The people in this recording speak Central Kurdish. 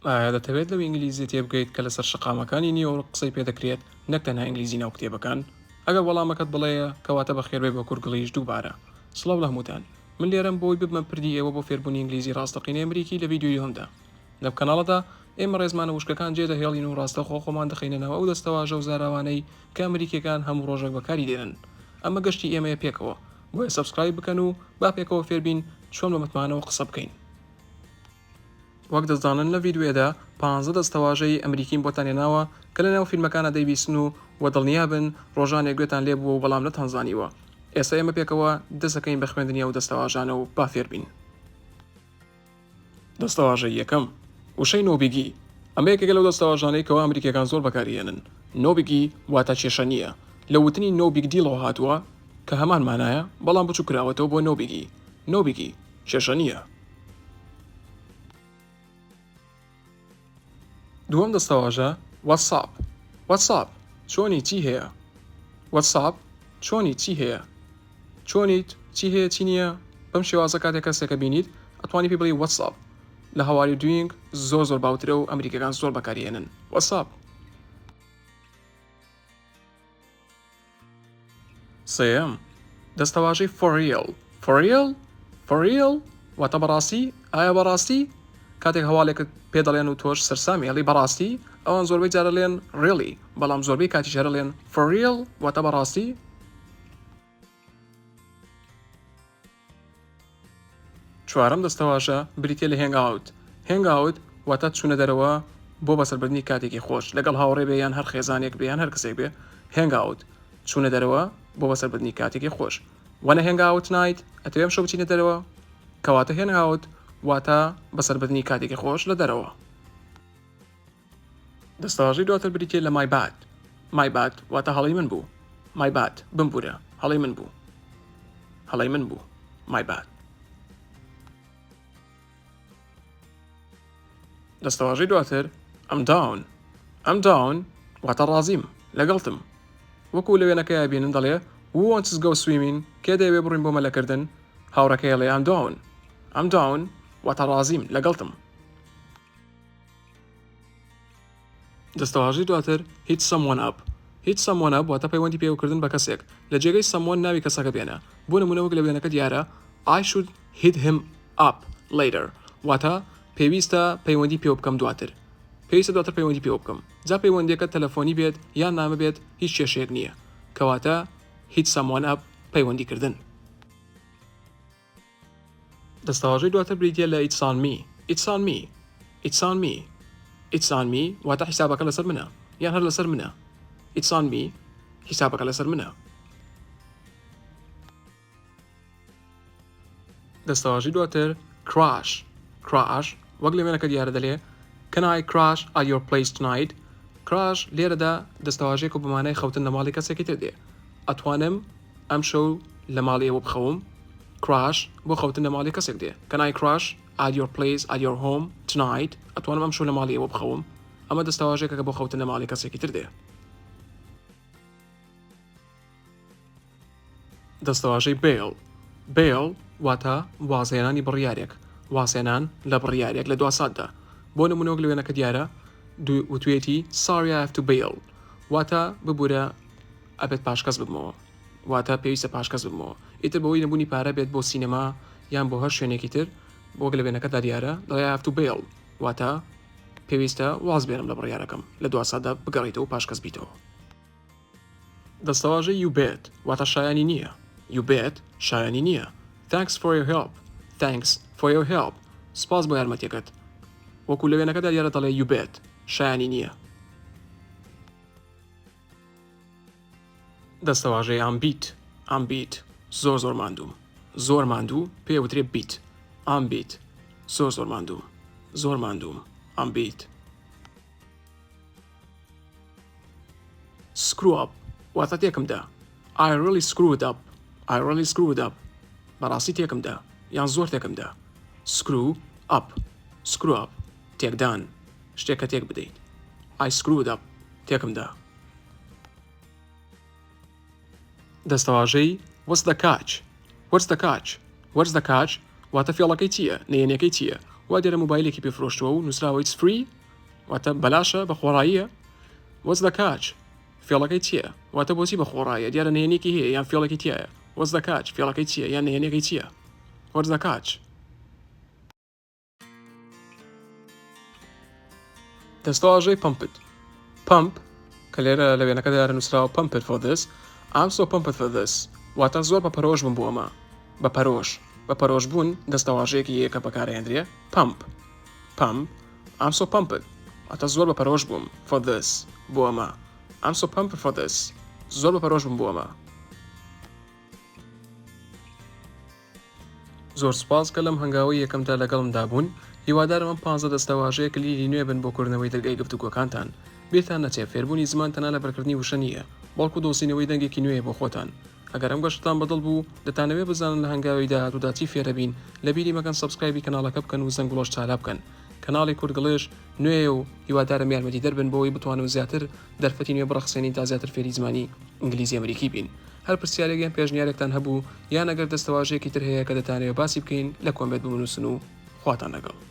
ئایا دەتەوێت لەو ئینگلیزیە تێبگەیت کە لەسەر شەقامەکانی نیویۆرک قسەی پێدەکرێت نەک تەنها ئینگلیزی ناو کتێبەکان؟ ئەگەر وەڵامەکەت بەڵێیە کەواتە بەخێربێی بۆ کورگڵیش دووبارە. سڵاو لە هەمووتان. من لێرەم بۆی ببمە پردی ئێوە بۆ فێربوونی ئینگلیزی ڕاستەقینەی ئەمریکی لە ڤیدیۆی دووهەمدا. لەم کەناڵەدا ئێمە ڕێزمانە وشکەکان جێدەهێڵین و ڕاستەوخۆ خۆمان دەخەینە ناو ئەو دەستەواژە و زاراوانەی کە ئەمریکیەکان هەموو ڕۆژێک بەکاری دێنن. ئەمە گەشتی ئێمەیە پێکەوە. بۆیە subscribe بکەن و با پێکەوە فێربین چۆن بە متمانەوە قسە بکەین. وەک دەزانن لەم ڤیدیۆیەدا پانزە دەستەواژەی ئەمریکیم بۆتان هێناوە کە لەناو فیلمەکانا دەیبیستن و وە دڵنیابن ڕۆژانێک گوێتان لێ بووە و بەڵام نەتانزانیوە. ئێستا ئێمە پێکەوە دەست ئەکەین بە خوێندنی ئەو دەستەواژانە و با فێربین. دەستەواژەی یەکەم، وشەی no biggie، ئەمە یەکێکە لەو دەستەواژانەی کەوا ئەمریکیەکان زۆر بەکاری هێنن، no biggie واتە کێشە نییە، لە وتنی no big deal ەوە هاتووە کە هەمان مانایە بەڵام بچوک کراوەتەوە بۆ no biggie، no biggie، کێشە نییە. دووەم دەستەواژە، What's up؟ What's up؟ چۆنی چی هەیە؟ What's up؟ چۆنی چی هەیە؟ چۆنیت چی هەیە چی نییە؟ بەم شێوازە کاتێک کەسێکە بینیت ئەتوانی پێی بڵێی What's up؟ لە How are you doing زۆر زۆر باوترە و ئەمریکەکان زۆر بەکاری هێنن What's up؟ سێیەم، دەستەواژەی for real، for real، for real واتە بەڕاستی، ئایا بەڕاستی؟ کاتێک هەواڵێکت پێ دەڵێن و تۆش سەرسامی ئەڵێی بەڕاستی، ئەوان زۆربەی جار ئەڵێن really، بەڵام زۆربەی کاتیش هەر ئەڵێن for real واتە بەڕاستی. چوارەم دەستەواژە بریتیە لە hang out، hang out واتە چوونە دەرەوە بۆ بەسەربردنی کاتێکی خۆش لەگەڵ هاوڕێ بێ یان هەر خێزانێک بێ یان هەر کەسێک بێ، hang out چوونە دەرەوە بۆ بەسەربردنی کاتێکی خۆش. Wanna hang out tonight؟ ئەتەوێ ئەمشەو بچینە دەرەوە؟ کەواتە hang out واتە بەسەربردنی کاتێکی خۆش لە دەرەوە. دەستەواژەی دواتر بریتیە لە my bad، my bad واتە هەڵەی من بوو، my bad بمبورە هەڵەی من بوو، هەڵەی من بوو، my bad. دەستەواژەی دواتر I'm down، I'm down واتە ڕازیم، لەگەڵتم. وەکو لە وێنەکەیا بینن دەڵێ Who wants go swimming کێ دەیەوێ بڕۆین بۆ مەلەکردن؟ هاوڕێکەی ئەڵێ I'm down، I'm down واتە ڕازیم، لەگەڵتم. دەستەواژەی دواتر hit someone up hit someone up واتە پەیوەندی پێوەکردن بە کەسێک، لە جێگەی someone ناوی کەسەکە بێنە، بۆ نموونە وەک لە وێنەکە دیارە I should hit him up later واتە پێویستە پەیوەندی پێوە بکەم دواتر پێویستە دواتر پەیوەندی پێوە بکەم جا پەیوەندیەکە تەلەفۆنی بێت یان نامە بێت هیچ کێشەیەک نییە کەواتە hit someone up پەیوەندی کردن. دەستەواژەی دواتر بریتییە لە It's on me، It's on me، It's on me، It's on me واتە حیسابەکە لەسەر منە یان هەر لەسەر منە. It's on me حیسابەکە لەسەر منە. دەستەواژەی دواتر Crash، Crash وەک لە وێنەکە دیارە دەلێ Can I crash at your place tonight؟ Crash لێرەدا دەستەواژەیەکە و بە مانای خەوتن لە ماڵی کەسێکی تر دێ. ئەتوانم ئەمشەو لە ماڵی ئێوە بخەوم؟ Crash بۆ خەوتن لە ماڵی کەسێک دێ. Can I crash at your place at your home tonight؟ ئەتوانم ئەمشەو لە ماڵی ئێوە بخەوم؟ ئەمە دەستەواژەیەکە کە بۆ خەوتن لە ماڵی کەسێکی تر دێ. دەستەواژەی bail، bail واتە وازهێنانی بڕیارێک، وازهێنان لە بڕیارێک لە دواساتدا. بۆ نموونە وەک لە وێنەکە دیارە وتویەتی Sorry I have to bail واتە ببورە ئەبێت پاشکەز ببمەوە واتە پێویستە پاشکەز ببمەوە ئیتر بەوەی نەبوونی پارە بێت بۆ سینەما یان بۆ هەر شوێنێکی تر وەک لە وێنەکەدا دیارە دەڵێ I have to bail واتە پێویستە واز بێنم لە بڕیارەکەم لە دواساتدا بگەڕێیتەوە و پاشکەز بیتەوە. دەستەواژەی you bet واتە شایانی نییە you bet شایانی نییە Thanks for your help Thanks for your help سوپاس بۆ یارمەتیەکەت وەکو لە وێنەکەدا دیارە دەڵێ you bet شایانی نییە. دەستەواژەی I'm beat I'm beat زۆر زۆر ماندووم زۆر ماندوو پێ وترێ beat I'm beat زۆر زۆر ماندووم زۆر ماندووم I'm beat. Screw up واتە تێکم دا I really screwed up I really screwed up بەڕاستی تێکم دا یان زۆر تێکم دا Screw up Screw up تێکدان شتێک کە تێک بدەیت I screwed up تێکم دا. دەستەواژەی، What's the catch؟ What's the catch؟ What's the catch؟ واتە فێڵەکەی چییە؟ نهێنیەکەی چییە؟ وا دیارە مۆبایلێکی پێ فرۆشتووە و نووسراوە It's free واتە بەلاشە بە خۆڕاییە What's the catch فێڵەکەی چییە واتە بۆچی بە خۆڕاییە دیارە نهێنیەکی هەیە یان فێڵێکی تیایە What's the catch فێڵەکەی چییە یان نهێنیەکەی چییە What's the catch دەستەواژەی pumped pump کە لێرە لە وێنەکەدا دیارە نووسراوە pumped for this I'm so pumped for this واتە زۆر بە پەرۆش بووم بۆ ئەمە بە پەرۆش بە پەرۆش بوون دەستەواژەیەکی هەیە کە بەکارهێندرێ pump pump I'm so pumped واتە زۆر بە پەرۆش بووم for this بۆ ئەمە I'm so pumped for this زۆر بە پەرۆش بووم بۆ ئەمە. زۆر سوپاس کە لەم هەنگاوەی یەکەمدا لەگەڵمدا بوون، هیوادارم ئەم پانزە دەستەواژەیە کلیلی نوێ بن بۆ کردنەوەی دەرگای گفتوگۆکانتان. بیرتان نەچێ فێربوونی زمان تەنها لەبەرکردنی وشە نییە، بەڵکو دۆزینەوەی دەنگێکی نوێیە بۆ خۆتان. ئەگەر ئەم گەشتەتان بەدڵ بوو، دەتانەوێ بزانن لە هەنگاوی داهاتوودا چی فێرەبین، لەبیری مەکەن subscribe ی کەناڵەکە بکەن و زەنگوڵەش چالا بکەن. کەناڵی کوردگڵێش نوێیە و هیوادارم یارمەتیدەر بن بۆوەی بتوانم زیاتر دەرفەتی نوێ بڕەخسێنین تا زیاتر فێری زمانی ئینگلیزی ئەمریکی بین. هەر پرسیارێک یان پێشنیارێکتان هەبوو یان ئەگەر دەستەواژەیەکی تر هەیە کە دەتانەوێ باسی بکەین لە comment بمنووسن و خواتان لەگەڵ.